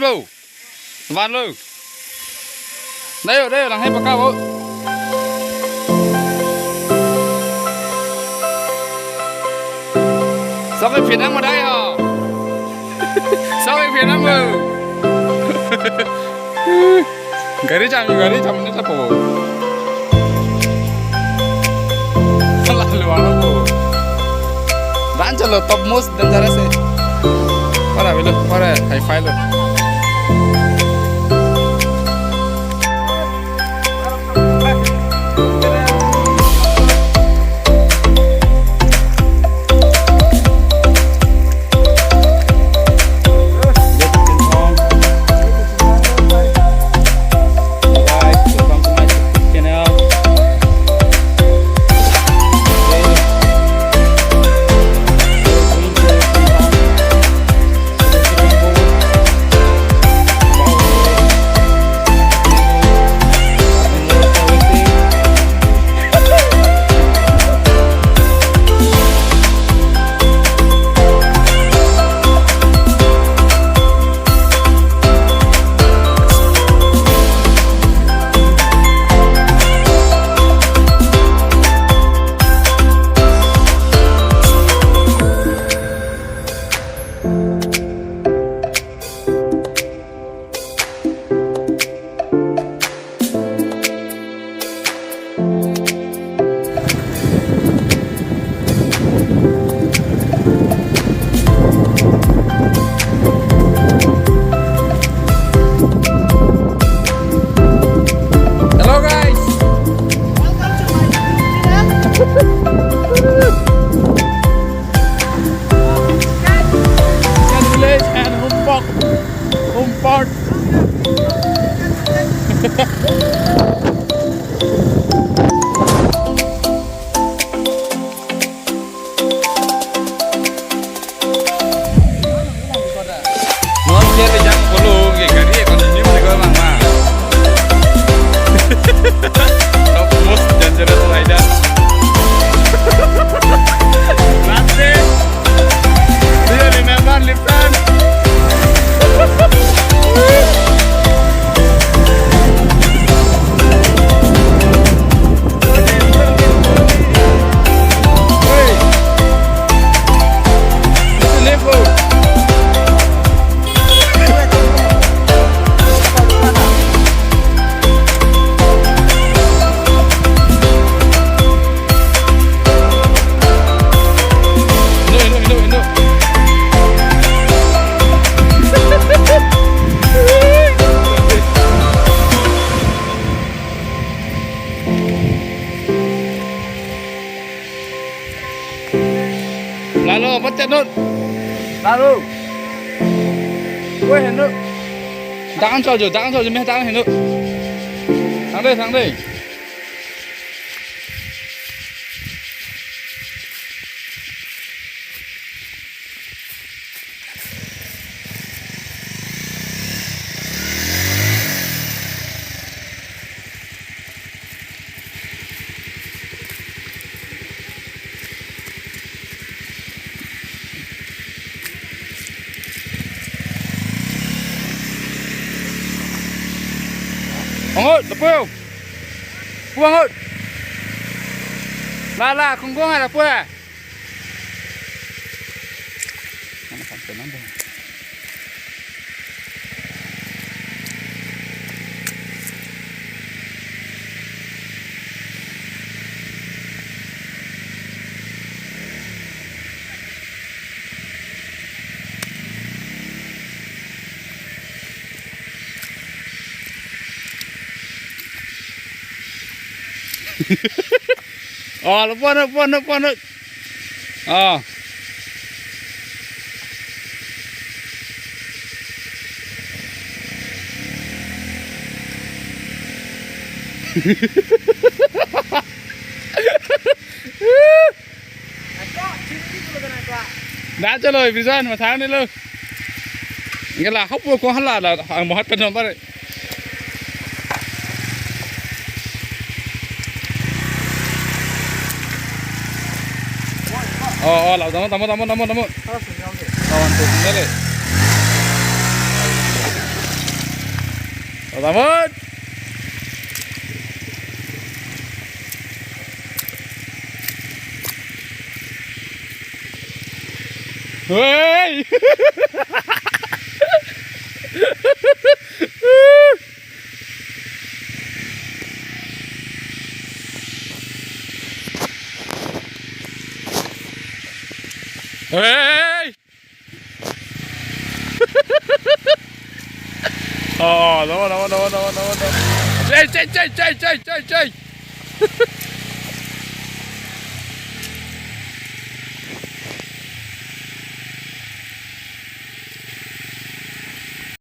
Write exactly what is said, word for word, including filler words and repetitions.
Lo. Vanlo. Dayo, dayo, lang hai paka bo. Sok ke pinang mo dayo. Sok ke pinang mo. Gari jam, gari jam ni tapo. Lalu apa? Dan chalo top most dangerous eh. Para bilo, para high five lo. Guys, welcome to my YouTube channel. Hello guys. Welcome to my YouTube channel. Ken Village and Home Park. Home Park. Non dia le jang kolo ke gari e continue le ko mama. Top most dangerous rider. Nanti. Do you remember Lipton? Lalo, apa cek nut? Lalo. Weh, nut. Tangan soal jo, tangan soal jo, meh tangan nut. Thang deh, thang deh. Angut, lapu. Pu angut. La, la, kungkung ada pu ya. Mana sampai nambung? Oh, lapu anut, lapu anut, lapu anut. Oh. Dah chalo, Bijan, matha ni lo. Nggak lah, hop ko hala la, ang mohat pen nomor. Oh, oh, la, tamo, tamo, tamo, tamo, tamo. Awan tu, dale. Selamat. Hei. Hei. Oh, no, no, no, no, no, no. Cei, cei, cei, cei, cei, cei, cei.